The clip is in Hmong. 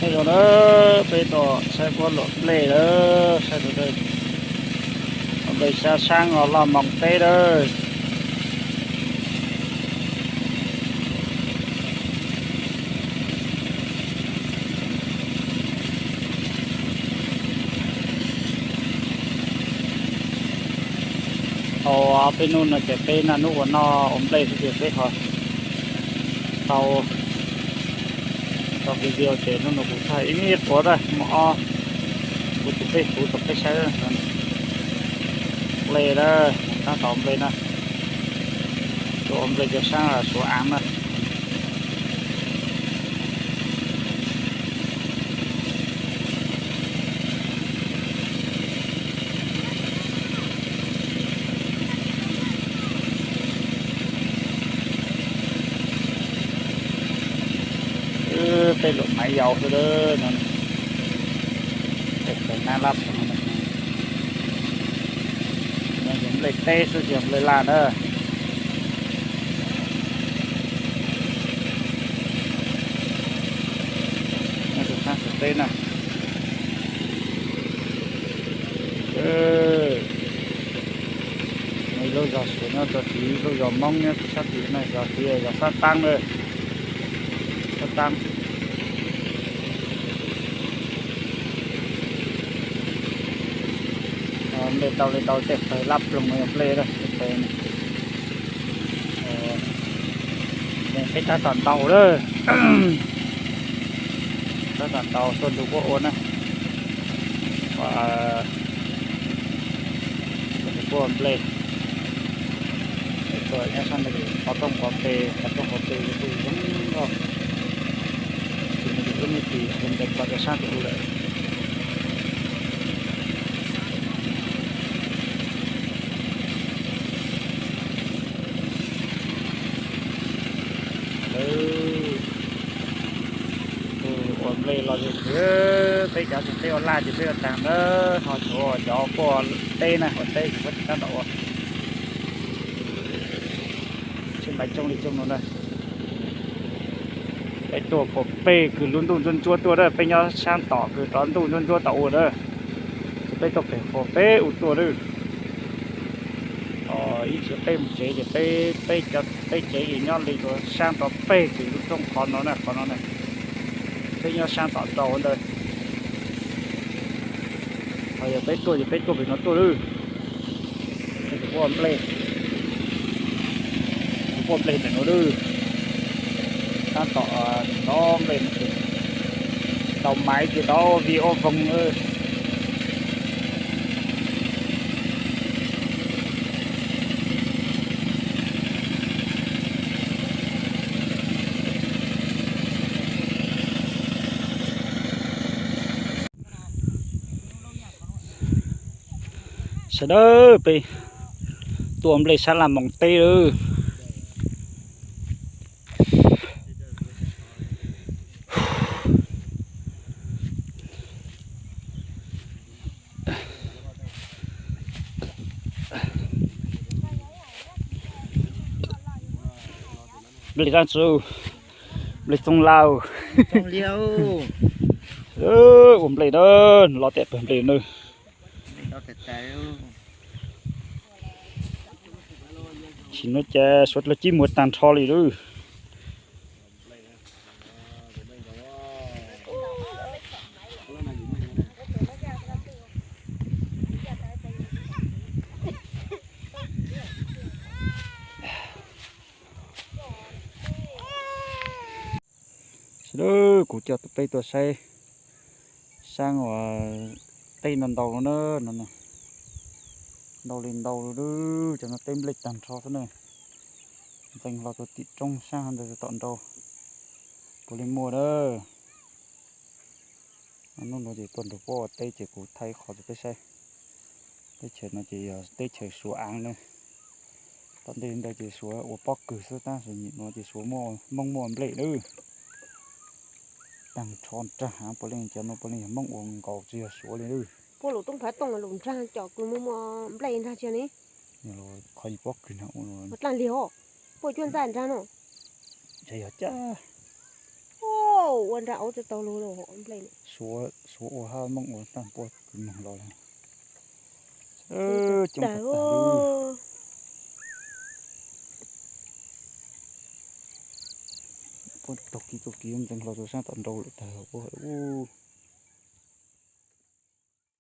Nyob zoo na, peb tuaj saib puab luam nplej lawm, saib tus nplej sab sab os, laj moos teb lawm. Tau peb hnub no ces peb naj hnub ua noj ua nplej xwb ces peb ho tau, tau video ces hnub no kuv txhaj ib quav na, muaj ob, kuv tus peb, kuv tus peb saib nplej na, tab tom nplej na, tuaj ua nplej cov sab Suav Aav na. Peb luam maiv yau xwb no, tej pawg nab lab, nplej teb xwb tsis yog nplej laj na. Nyob rau sab Suav teb na. Ib lub zos Suav nyob rau tid, lub zos Hmoob nyob rau sab tid na, zos tid zos Xab Taab na, Xab Taab. Nplej tau li tau tej pawg lab ploog no yog nplej, tej pawg, peb tab tom ntaus lawm, tab tom ntaus tuaj nrug puab ua na, tuaj nrug puab ua nplej. Tuaj nyob sab no qhov rooj qhov pes, qhov rooj qhov pes kuj zoo nkauj, ces nws kuj muaj tis ntees ntees los rau sab tim ub lawm. Lawv ua nplej los ces peb cov tseem teb ua laj ces peb ua taag ntawd, ho tshuav cov puaj teb na, ua teb ces puab tsis tab tom ua. Tsheb maiv tsooj li tsooj no na. Peb tuaj puag peg kws lub ntuj ntsuab ntsuab tuaj na, peb nyob saab tom kws rov ntuj ntsuab ntsuab tau ua na. Ces peb tuaj peg puag peb u tuaj na. Ib txhia peb mus tsev ces peb, peb cov, peb tsev ces nyob li rau saab rov peg kws lub roob qhov no na, qhov no na. Peb nyob saab tom rau ntawd. Ho yog peb tuaj ces peb tuaj pem no tuaj lawm. Peb tus puab nplej, tus puab nplej pem no lawm. Tab tom nrov nplej no ces tau maiv ces tau vi ua voog lawm. Sawv daws, peb tuaj nplej sab Laj Moos teb lawm. Nplej dab tsi? Nplej txooj lauj. Ua nplej na, los tej pawg nplej na. Tam sim no ces suav dlawg cib muag tag nrho li lawm. Sawv daws, kuv coj peb tuaj saib saab uas teb no ntau no na, no ntau li ntau li, cov no teb nplej tag nrho xwb na. Ntxeev hlo rau tim roob saab ntawd tom nrau puav leej muaj na. Hnub no ces tuaj nrug puab ua teb ces kuv thaij qhov rau peb saib. Teb chaws no ces yog teb chaws Suav Aav na. Tom ntej ntawd ces Suav ua pob kws xwb tab sis nyem no ces Suav muaj, Hmoob muaj nplej lawm. Tag nrho nrag heev, puav leej cov no puav leej yog Hmoob ua nkaus tsis yog Suav li lawm. Puab lub toob phav tooj lub nrag cov kws muaj muaj nplej nrag tsis yog ne. Qhov pob kws na ua dlaag li os, puab cuaj ntxaij nrag no. Yog caj. Ua nra aub tau lug nplej. Suav ua hab mooj ua tag npuaj kws noog los lawm. Puab taug kis taug kis ntxeev hlo rua saab tom nrau lawm tag puab ua.